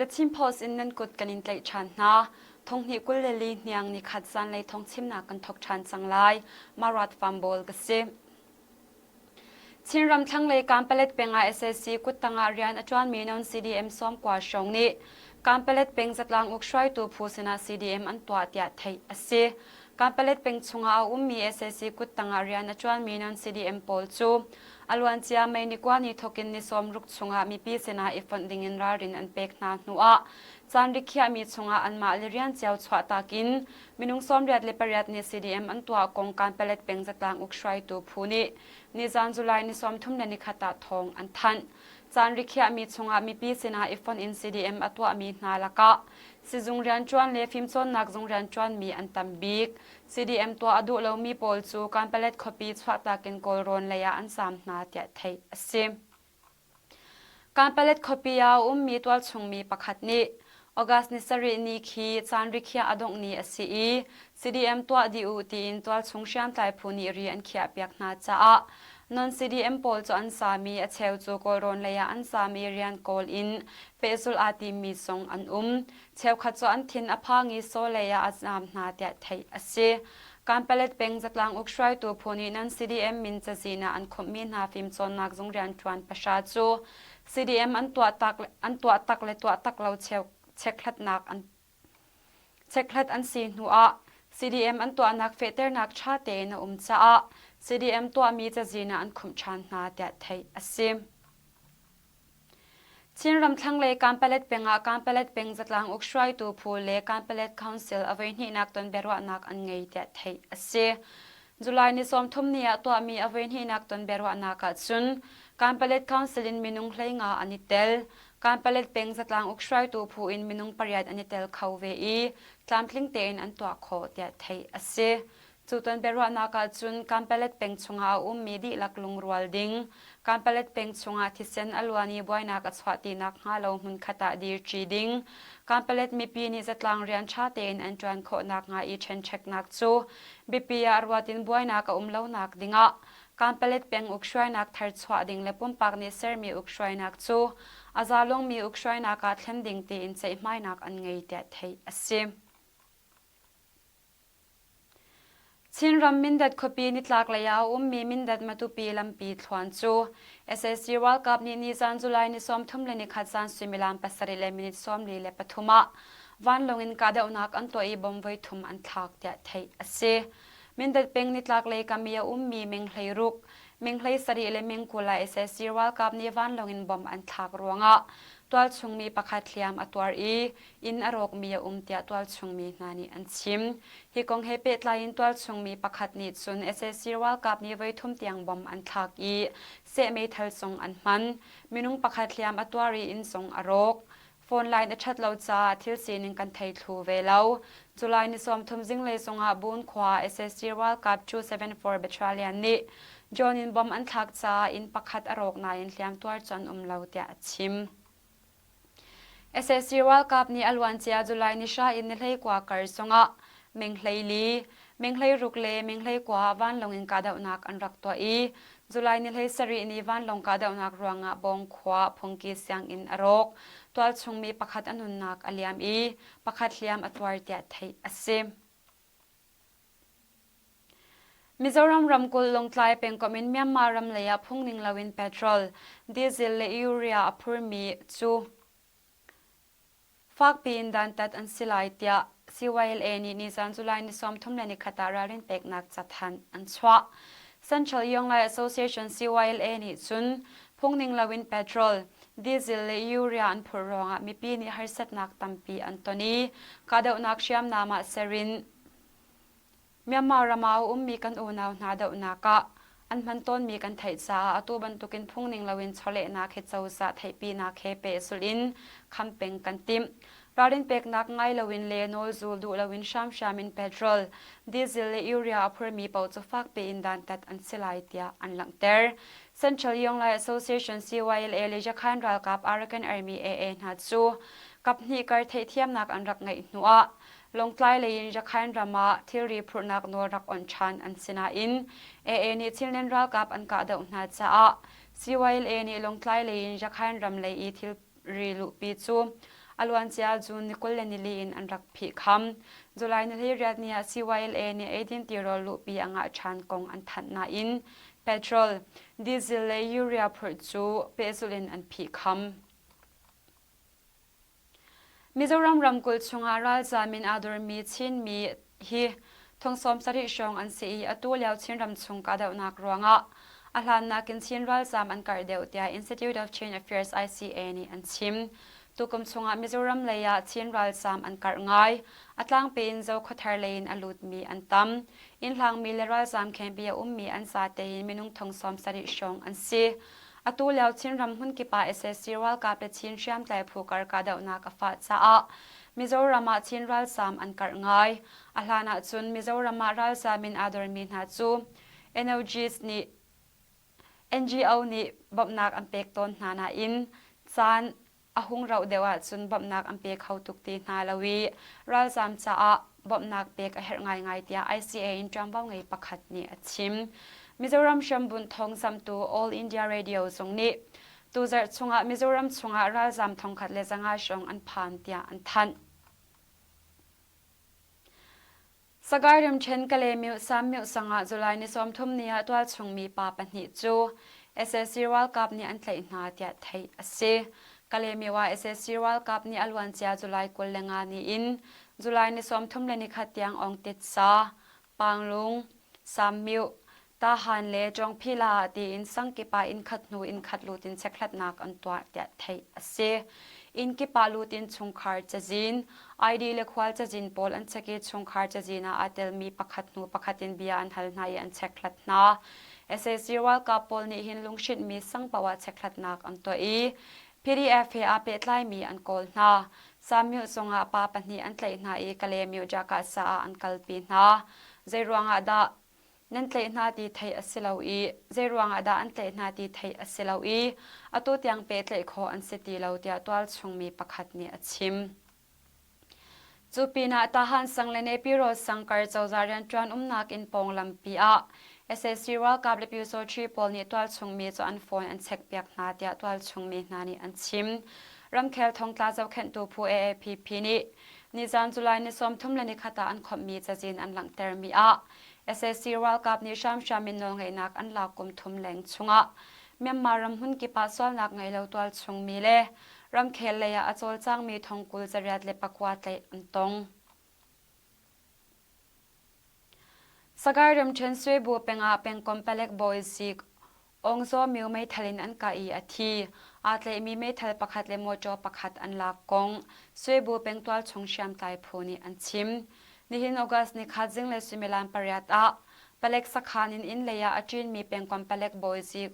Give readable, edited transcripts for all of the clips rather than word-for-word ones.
The Chin Post in nan kut kan in tlaih ṭhan hna. Thonghnih 24 hniang nikhat zanlei thawngchimnak kan thawk ṭhan cang lai. Marat Fambawl ka si. Chinram thlanglei Kanpalet peng ah sac kuttang ah rian a ṭuanmi non-CDM sawmkua hrawng nih Kanpalet peng zatlang uk hruaitu phu sinah CDM an tuah tiah theih a si. Kanpalet peng chungah a ummi sac kuttang ah rian a ṭuanmi non-CDM pawl cu a luancia May ni kua ni thawkin ni sawmruk chungah mipi sinah i fonh dingin ralrin an pek hna hnuah caan rikhiahmi chungah anmah le rian cio chuahtak in Minung 88 nih CDM an tuah kong Kanpalet peng zatlang uk hruaitu phu nih nizan July ni 31 ah thawng an thanh. Caan rikhiahmi chungah mipi sinah i fonh in CDM a tuahmi hna lakah sizung rianṭuan le fimcawnnak zung rianṭuanmi an tam bik. CDM tuah a duh lomi pawl cu Kanpalet khuapi chuahtak in Kawlrawn lei ah an zaam hna tiah theih a si. Kanpalet khuapi ah a ummi tualchungmi pakhat nih August ni sarih ni khi caan rikhiah a dongh ni a si i CDM tuah dih u tiin tualchung hriamtlai phu nih ri an khiahpiak hna caah non-CDM pawl cu an sami a cheu cu Kawlrawn lei ah an sami rian kawl in pehzulh aa timmi zong an um. Cheukhat cu an thin a phang i Saw lei ah a zaam hna tiah theih a si. Kanpalet peng zatlang uk hruaitu phu nih nan CDM min cazin ah an khumhmi hna fimcawnnak zung rianṭuan pahra cu CDM an tuah tak, an tuah tak le tuah tak lo chekhlatnak an chekhlat an si hnu ah CDM an tuahnak fehternak ṭha tein a um caah CDM tuahmi cazin ah an khumh ṭhan hna tiah theih a si. Chinram thlanglei Kanpalet peng ah Kanpalet peng zatlang uk hruaitu phu le Kanpalet Council a voihnihnak ton biaruahnak an ngei tiah theih a si. July ni 30 ni ah tuahmi a voihnihnak ton biaruahnak ah cun Kanpalet Council in minung 15 an i tel. Kanpalet peng zatlang uk hruaitu phu in minung pariat an i tel kho ve i tlamtling tein an tuah khawh tiah theih a si. Cu ton biaruahnak ahcun Kanpalet peng chungah a ummi dihlak lungrual ding, Kanpalet peng chungah thisen a luan i buainak a chuah ti nakhnga lo hmunkhat ah dirṭi ding, Kanpalet mipi nih zatlang rian ṭha tein an ṭuan khawh nakhnga i ṭhenṭheknak cu biapi ah ruat in buainak a um lonak dingah Kanpalet peng ukhruainak thar chuah ding le pumpak nih sermi ukhruainak cu a zalongmi ukhruainak ah thlen ding tiin ceihmainak an ngei tiah theih a si. Chinram Mindat khuapi nitlaklei ah a ummi Mindat-Matupi lampi thluan cu sac ralkap nih nizan July ni 31 zan suimilam pasarih le minute 43 ah vanlawng in kahdohnak an tuah i bomb voithum an thlak tiah theih a si. Mindat peng nitlaklei kam i a ummi meng 16, meng 17 le meng 20 ah sac ralkap nih vanlawng in bomb an thlak ruangah tualchung mi pakhat hliam a tuar i inn a rawkmi a um tiah tualchung mi hna nih an chim. Hi kong he pehtlai in tualchung mi pakhat nih cun sac ralkap nih voithum tiang bomb an thlak i seh meithal zong an hman. Minung pakhat hliam a tuar i inn zong a rawk. Phone line a ṭhat lo caah thil sining kan thei thlu ve lo. July ni 30 zinglei zongah Bun khua sac ralkap 274 Battalion nih drone in bomb an thlak caah inn pakhat a rawk nain hliamtuar cu an um lo tiah a chim. Sac ralkap nih a luancia July ni hra in ni 19 kar zongah meng 14, meng 16 le meng 19 ah vanlawng in kahdohnak an rak tuah i July ni 17 ni vanlawng kahdohnak ruangah Bawng khua phungki sianginn a rawk. Tualchung mi pakhat a nunnak a liam i pakhat hliam a tuar tiah theih a si. Mizoram ramkulh Lawngtlai pengkomh in Myanmar ram lei ah phungning loin petrol, diesel le urea a phurmi cu fakpi in dantat an si lai tiah CYLA nih nizan July ni 31 ah ralrin peknak cathanh an chuah. Central Yonglai Association CYLA nih cun phungning loin petrol, diesel le urea an phurh ruangah mipi nih harsatnak tampi an ton i kahdohnak hriamnam ah ser in Myanmar ram ah a ummi kan unau hna dohnak ah an hman tawnmi kan theih caah atu bantukin phungning loin chawlehnak hi cozah theihpinak he pehzulh in kham peng kan timh. Ralrin peknak ngai loin le nawlzul duh loin hramhram in petrol, diesel le urea a phurmi paoh cu fakpi in dantat an si lai tiah an langhter. Central Yonglai Association CYLA le Yakhan ralkap Arakan Army AA hna cu kaphnih kar theihthiamnak an rak ngeih hnuah Lawngtlai lei in Rakhine ram ah thilri phurhnak nawl rak on ṭhan an si nain AA nih Chinland ralkap an kahdoh hna caah CYLA nih Lawngtlai lei in Rakhine ram lei i thilri luhpi cu. A luancia June ni 24 in an rak phihkham. July ni 18 ni ah CYLA nih eidin tirawl luhpi a ngah ṭhan kong an thanh nain petrol, diesel le urea phurh cu pehzulh in an phihkham. Mizoram ramkulh chungah ralzaam in aa dormi Chinmi hi thong 70 hrawng an si i atu lio Chinram chung kahdohnak ruangah a hlannak in Chin ralzaam an karh deuh tiah Institute of Chin Affairs ICA nih an chim. Tukum chungah Mizoram lei ah Chin ralzaam an karh ngai. A tlangpi in Zokhawthar lei in a lutmi an tam. Inn hlangmi le ralzaam camp i a ummi an zate in minung thong 70 hrawng an si. Atu lio Chinram hmunkip ah sac ralkap le Chin hriamtlai phu kar kahdohnak a fah caah Mizoram ah Chin ralzaam an karh ngai. A hlan ahcun Mizoram ah ralzaam in aa dormi hna cu NOGs nih NGO nih bawmhnak an pek tawn hna nain caan a hung rauh deuh ahcun bawmhnak an pe kho tuk ti hna lo i ralzaam caah bawmhnak pek a herh ngaingai tiah ICA in ṭuanvo ngei pakhat nih a chim. Mizoram hrambunh thawngzamhtu All India Radio zong nih tuzarh chungah Mizoram chungah ralzaam 1500 hrawng an phan tiah an thanh. Sagaing ramṭhen Kalaymyo Sammyo sang ah July ni 30 ni ah tualchung mi pa pahnih cu sac ralkap nih an tlaih hna tiah theih a si. Kalaymyo ah sac ralkap nih a luancia July 25 ni in July ni 31 tiang Aung Tit Sa, Panglung, Sammyo, Tahan le Cawngphila ah tiin sangkip ah innkhat hnu innkhat lut in chekhlatnak an tuah tiah theih a si. Innkip ah lut in chungkhar cazin, ID le khual cazin pawl an check i chungkhar cazin ah aa telmi pakhat hnu pakhat in bia an hal hna i an chekhlat hna. Sac ralkap pawl nih hin lunghrinhmi sang paoh ah chekhlatnak an tuah i PDF he aa pehtlaimi an kawl hna. Samyuh zongah pa pahnih an tlaih hna i Kalaymyo Jakasa ah an kalpi hna. Zeiruangah dah Nan tlaih hna ti theih a si lo i zeiruangah dah an tlaih hna ti theih a si lo i atu tiang pehtlaih khawh an si ti lo tiah tualchung mi pakhat nih a chim. Cu pinah Tahan sang le Nepiro sang kar cozah rianṭuan umnak inn pawng lampi ah sac ralkap le Pyusawṭhi pawl nih tualchung mi cu an phone an chekpiak hna tiah tualchung mi hna nih an chim. Ramkhel thongtla zohkhenhtu phu AAPP nih nizan July ni 31 ah an khawmhmi cazin an langhtermi ah Sac ralkap nih hramhram in nawlngeihnak an lak kum thum leng chungah Myanmar ram hmunkip ah sualnak ngei lo tualchung mi le ramkhel lei ah a cawlcangmi thongkul 809 tlaih an tong. Sagaing ramṭhen Swebu peng ah pengkomh palek bawi zik Aung Zaw Myo meithal in an kah i a thi. Aa tlaihmi meithal pakhat le mawṭaw pakhat an lak kong Swebu pengtual chung hriamtlai phu nih an chim. Nihin August nikhat zinglei suimilam pariat ah palek sakhan in inn lei ah a ṭinmi pengkomh palek bawi zik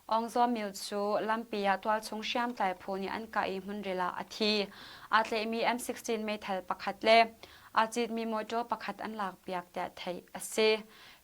Aung Zaw Myo cu lampi ah tualchung hriamtlai phu nih an kah i hmunril ah a thi. Aa tlaihmi M16 meithal pakhat le aa citmi mawṭaw pakhat an lakpiak tiah theih a si.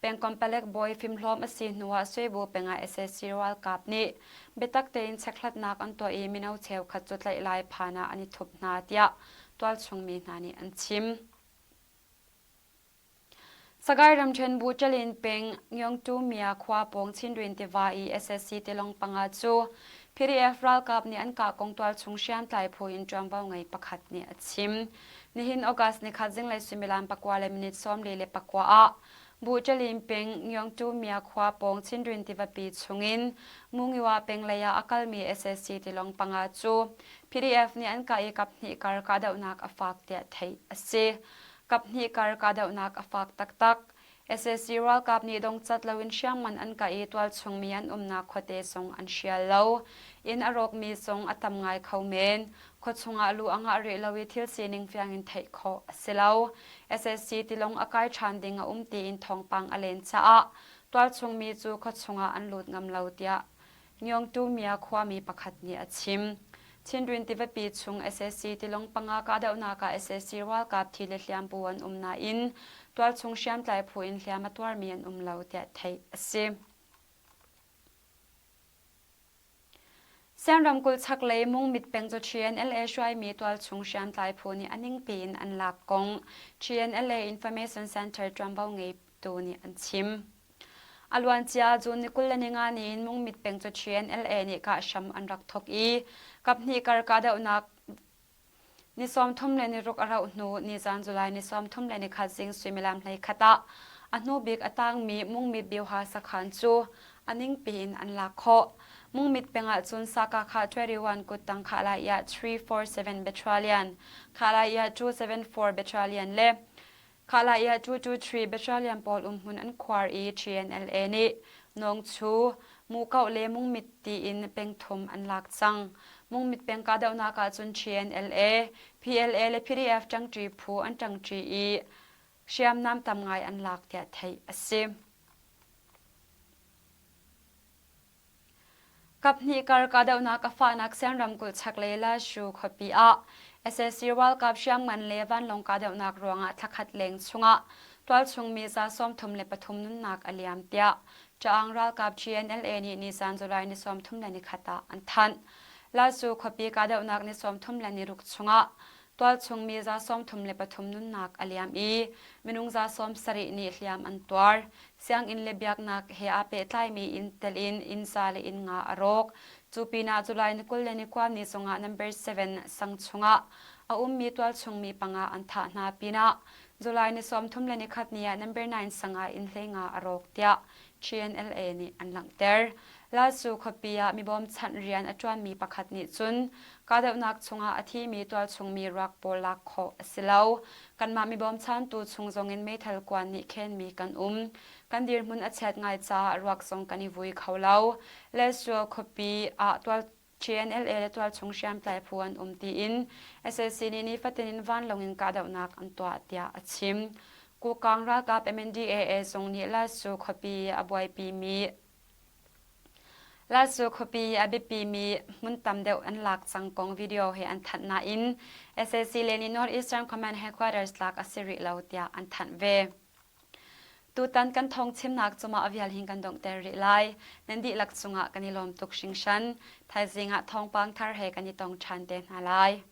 Pengkomh palek bawi fimhlawm a si hnuah Swebu pengah sac ralkap nih biatak tein chekhlatnak an tuah i mino cheukhat cu tlaih lai phan ah an i thup hna tiah tualchung mi hna nih an chim. Sagaing ramṭhen Buṭalin peng Ngyongtu-mya khua pawng Chindwin tiva i sac tilawng panga cu PDF ralkap nih an kah kong tualchung hriamtlai phu in ṭuanvo ngei pakhat nih a chim. Nihin August nikhat zinglei suimilam pakua le minute 49 ah Buṭalin peng Ngyongtu-mya khua pawng Chindwin tivapi chungin Mungiwa peng lei ah a kalmi sac tilawng panga cu PDF nih an kah i kaphnih kar kahdohnak a fak tiah theih a si. Kaphnih kar kahdohnak a fak taktak. Sac ralkap nih dongcat loin hriamngan an kah i tualchung mi an umnak khuate zong an hrial lo. Inn a rawkmi zong a tam ngai kho men. Khuachung ah luh a ngah rih lo i thil sining fiang in theih khawh a si lo. Sac tilawng a kai ṭhan ding a um tiin thawngpang a len caah tualchung mi cu khuachung ah an lut ngam lo tiah Ngyongtu-mya khuami pakhat nih a chim. Chindwin tivapi chung sac tilawng panga kahdohnak ah sac ralkap thi le hliampu an um nain tualchung hriamtlai phu in hliam a tuarmi an um lo tiah theih a si. Sian ramkulh chaklei Mungmit peng cu TNLA hruaimi tualchung hriamtlai phu nih a ningpi in an lak kong TNLA Information Center ṭuanvo ngeitu nih an chim. A luancia June ni 25 ni in Mungmit peng cu TNLA nih kah hram an rak thawk i kaphnih kar kahdohnak. Ni 36 a rauh hnu nizan July ni 31 zing suimilam 11 ah a hnu bik a tangmi Mungmit Bioha sakhan cu a ningpi in an lak khawh. Mungmit peng ahcun Sakakha 21 kuttang Khalaya 347 Battalion, Khalaya 274 Battalion le Khalaya 223 Battalion pawl umhmun an khuar i TNLA nih Nawngchu, Mukoh le Mungmit tiin pengthum an lak cang. Mungmit peng kahdohnak ahcun TNLA, PLA le PDF ṭangṭi phu an ṭangṭi i hriamnam tam ngai an lak tiah theih a si. Kaphnih kar kahdohnak a fahnak Sian ramkulh chaklei Lashu khuapi ah sac ralkap hriamngan le vanlawng kahdohnak ruangah thlakhat leng chungah tualchung mi za 33 nunnak a liam tiah Ṭaang ralkap GNLA nih nizan July ni 31 ah an thanh. Lashu khuapi kahdohnak ni 36 chungah tualchung mi za 33 nunnak a liam i minung za 70 nih hliam an tuar. Sianginn le biaknak he aa pehtlaimi inn tel in inn za le inn nga a rawk. Cu pinah July ni 29 ni zongah number 7 sang chungah a ummi tualchung mi panga an thah hna pinah July ni 31 ni ah number 9 sang ah inn hlei nga a rawk tiah TNLA nih an langhter. Lasu khuapi ah mi bawmchanh rian a ṭuanmi pakhat nih cun kahdohnak chungah a thimi tualchungmi ruak pawl lak khawh a si lo. Kanmah mi bawmchantu chung zongin meithal kuan nih khenmi kan um. Kan dirhmun a chiat ngai caah ruak zong kan i vui kho lo. Lasu khuapi ah tual TNLA le tualchung hriamtlai phu an um tiin sac nih nifatin in vanlawng in kahdohnak an tuah tiah a chim. Kukang ralkap MNDAA zong nih Lasu khuapi a buaipimi Lasu khuapi a biapimi hmun tam deuh an lak cang kong video he an thanh nain sac le nih North Eastern Command Headquarters lak a si rih lo tiah an thanh ve. Tutan kan thawng chimnak cungah a vial hin kan donghter rih lai. Nan dihlak cungah kan i lawm tuk hringhran. Thaizing ah thawngpang thar he kan i tong ṭhan te hna lai.